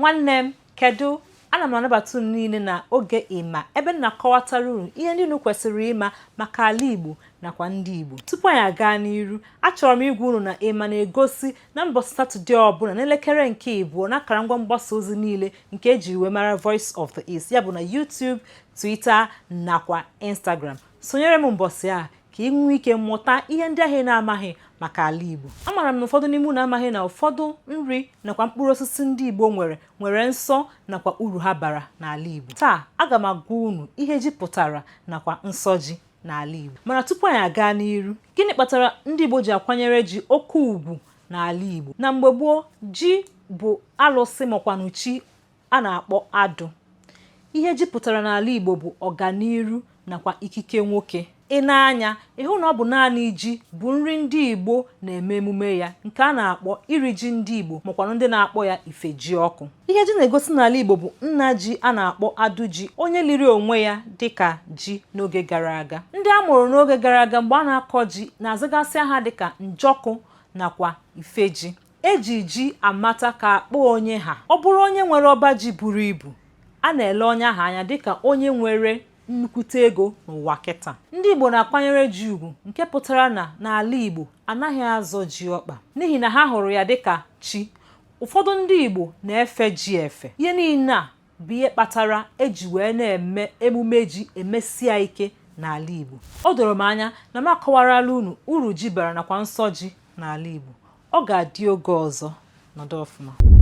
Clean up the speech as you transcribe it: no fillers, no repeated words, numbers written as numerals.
Nwanne m, kedu? Ana m anabata unu niile na oge ịma ebe m na-akọwatara unu ihe ndị unu kwesịrị ịma maka ala Igbo nakwa ndị Igbo. Tupu anyị aga n'iru, achọrọ m ịgwa unu na ịma na-egosi na mbọsị Satọde ọbụla n'elekere nke 2 n'akara ngwa mgbasa ozi niile nke ejiri wee mara Voice of the East, ya bụ na YouTube, Twitter nakwa Instagram. Sonyere m mbọsị a ka ị nwee ike mụta ihe ndị ahụ ị na-amaghị maka ala Igbo. Amaara m na ụfọdụ n'ime unu amaghị na ụfọdụ nri nakwa mkpụrụ osisi ndị Igbo nwere nwere nsọ nakwa uru ha bara n'ala Igbo. Taa, aga m agwa unu ihe ji pụtara nakwa nsọ ji n'ala Igbo. Mana tupu anyị aga n'iru, gịnị kpatara ndị Igbo ji akwanyere ji oke ugwu n'ala Igbo? Na mgbe gboo, ji bụ alụsị makwanụ chi a na-akpọ adụ. Ihe ji pụtara n'ala Igbo bụ ọganiru nakwa ikike nwoke. I nee anya, ị hụ na ọ bụ naanị ji bụ nri ndị Igbo na-eme emume ya nke a na-akpọ iri ji ndị Igbo makwanụ ndị na-akpọ ya ife ji ọkụ. Ihe ji na-egosi n'ala Igbo bụ nna ji a na-akpọ adụ ji, onye liri onwe ya dịka ji n'oge gara aga. Ndị a mụrụ n'oge gara aga mgbe a na-akọ ji na-azagasị aha dịka Njọkụ nakwa Ifeji. E ji ji amata ka akpa onye ha. Ọ bụrụ onye nwere ọba ji buru ibu, a na-ele onye ahụ anya dịka onye nwere nnukwute ego n'ụwa kịta. Ndị Igbo na-akwanyere ji ugwu nke pụtara na n'ala Igbo anaghị azọ ji ọkpa n'ihi na ha hụrụ ya dịka chi. Ụfọdụ ndị Igbo na-efe ji efe. Ihe niile a bụ ihe kpatara e ji wee na-eme emume ji emesia ike n'ala Igbo. O doro m anya na m akọwarala unu uru ji bara nakwa nsọ ji n'ala Igbo. Ọ ga-adị oge ọzọ. Nọdụ ọfụma.